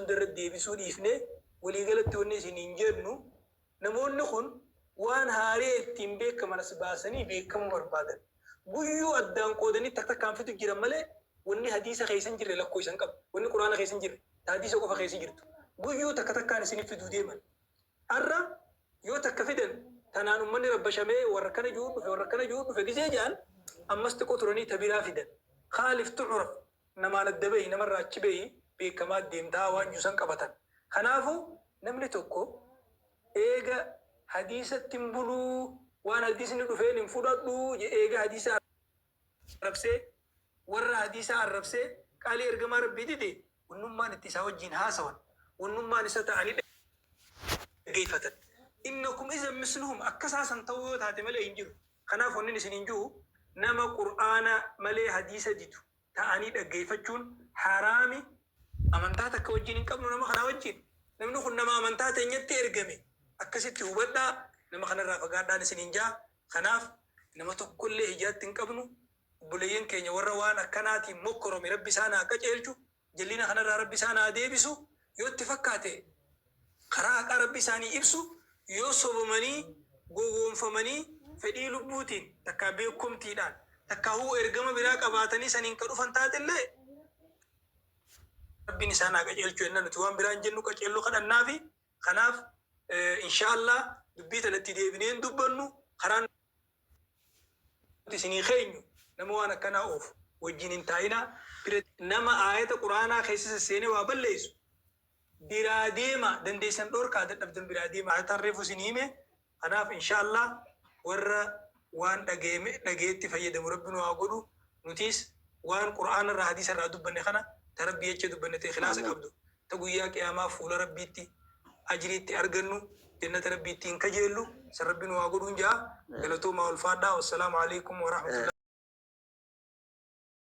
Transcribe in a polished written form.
hunda irra deebisuu dhiifnee, waliigalatti wanni isiniin jennu, namoonni kun waan haaree ittiin beekaman as baasanii beekamuu barbaadan. Guyyuu addaan qoodanii tak takkaan fidu jiran malee, wanni hadiisa keessa hin jirre lakkoofsa hin qabu. Wanni Quraana keessa hin jirre, ta hadiisa qofa keessa jirtu. Guyyuu takka takkaan isinif fiduu deeman. Arra yoo takka fidan, tanaan ummanni rabbashamee warra akkana ju'u dhufe, warra akkana ju'u dhufe gizee ja'an, ammas xiqqoo turanii ta biraa fidan. Khaalif tu'raf, namaan adda bahi, namarraa achi bahi, beekamaa deemtaa waan jiru san qabatan. Kanaafu namni tokko eega hadiisatti hin buluu, waan hadiisni dhufeen hin fudhadhu eega hadiisa arrabsee, warra hadiisaa arrabsee, qaalii ergamaa Rabbii dide, wannummaan itti isaa wajjiin haasawan, wannummaan isa ta'anii dhaggeeffatan, innakum izan misluhum, akka isaa san ta'uu yoo taate malee hin jiru. Kanaaf wannin isiniin ju'u, nama Qur'aana malee hadiisa didu ta'anii dhaggeeffachuun haraami. Amantaa takka wajjiin hin qabnu nama kanaa wajjiin. Namni kun nama amantaa teenyatti ergame, akkasitti hubadhaa, nama kanarraa fagaadhaan isiniin ja'a. Kanaaf nama tokkollee hijaatti hin qabnu. Obboleeyyan keenya warra waan akkanaatiin mokkorome, Rabbi isaan haa qaceelchu, jallina kanarraa Rabbi isaan haa deebisu. Yoo itti fakkaate karaa haqaa Rabbi isaanii ibsu, yoo sobamanii gowwoomfamanii fedhii lubbuutiin takkaa beekkomtiidhaan takkaa huu ergama biraa qabaatanii saniin ka dhufan taatellee, Rabbiin isaan haa qaceelchu jenna. Nuti waan biraa hin jennu, qaceelloo kadhannaafi. Kanaaf insha Allah dubbii tana itti deebinee hin dubbannu. Karaan nuti isinii keenyu, nama waan akkanaa oofu wajjin hin taa'inaa bira, nama aayata Qur'aanaa keessa sesseenee waa balleessu biraa deema, dandeessan dhorkaa, dadhabdan biraa deema. Aayataan reefu isinii hime. Kanaaf insha Allah warra waan dhagayetti fayyadamu Rabbi nu haa godhu. Nutis waan Qur'aana irraa, hadiisa irraa dubbanne kana, ta Rabbii jecha dubbanne, ta ikhlaasa qabdu, ta guyyaa qiyaamaa fuula Rabbiitti ajrii itti argannu, jannata Rabbii ittiin kajeellu, san Rabbi nu haa godhuun ja'a. Galatoomaa, ulfaadhaa. Wassalaamu alaikum warahmatullahi.